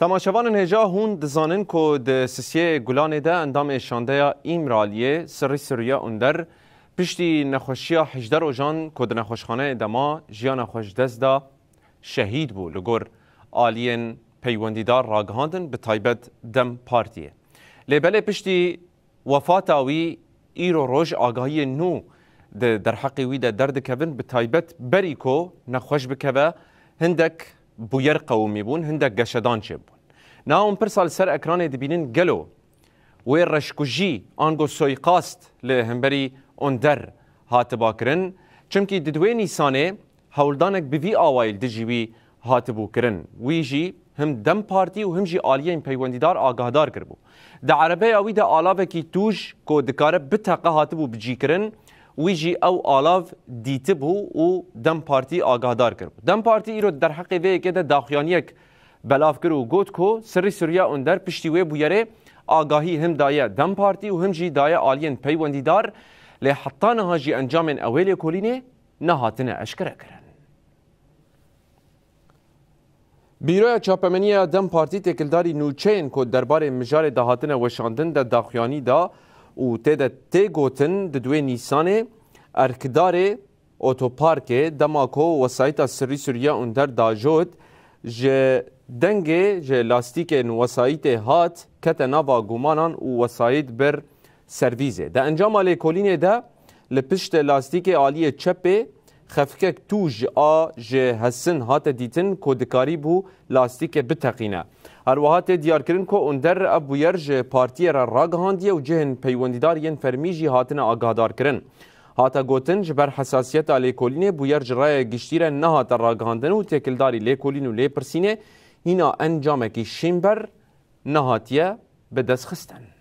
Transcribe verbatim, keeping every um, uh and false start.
Temaşevanên hêja, hûn dizanin ku di Sisiyê Gulanê de endamê şandeya Îmraliyê Sirrî Sirûya Under piştî nexweşiya hejdeh rojan ku di nexweşxaneyê de ma, jiyana xwe ji dest da, şehîd bû, li gor aliyên peywendîdar ragihandin, bi taybet DEM Partiyê. Lê belê piştî wefata wî îro roj agahiyên nû di derheqê wî de derdikevin, bi taybet berî ku nexweş bikeve, hindek bûyer qewimî bûn, hindek geşedan çêbûn. Niha hûn pirsa li ser ekranê dibînin, gelo wê reşkujî ango soyqast li hemberî Onder hatiba kirin? Çimkî di duwê Nîsanê hewldanek bi vî awayî li dijî wî hatibû kirin. Wî jî him DEM Partî û him jî aliyên peywendîdar agahdar kiribû. Di erebeya wî de alavekî tûj ku dikare biteqe hatibû bicîkirin, wî jî ew alav dîtibû û DEM Partî agahdar kiribû. DEM Partî îro di derheqê vê yekê de daxuyaniyek belav kir û got ku Sirrî Sirûya Under piştî wê bûyerê agahî him daye DEM Partî û him jî daye aliyên peywendîdar, lê heta niha jî encamên ewê lêkolînê nehatine eşkerekirin. Bîroya Çapemeniya DEM Partî têkildarî nûçeyên ku derbarê mijarê de hatine weşandin de daxuyanî da û tê de tê gotin, di duwê Nîsanê erkdarê otoparkê, dema ku wesayîta Sirrî Sirûya Under dajot, ji dengê ji lastîkên wesayîtê hat, kete nava gumanan û wesayît bir servîzê. Di encama lêkolînê de li pişt lastîkê aliyê çepê xefkek tûj a ji hesin hate dîtin ku dikarîbû lastîkê biteqîne. Her wiha tê diyarkirin ku Under ev bûyer ji partiyê re ragihandiye û cihên peywendîdar yên fermî jî hatine agahdarkirin. Hate gotin, ji ber hesasiyeta lêkolînê bûyer ji raya giştî re nehate ragihandin û têkildarî lêkolîn û lêpirsînê hîna encamekî şînber nehatiye bidestxistin.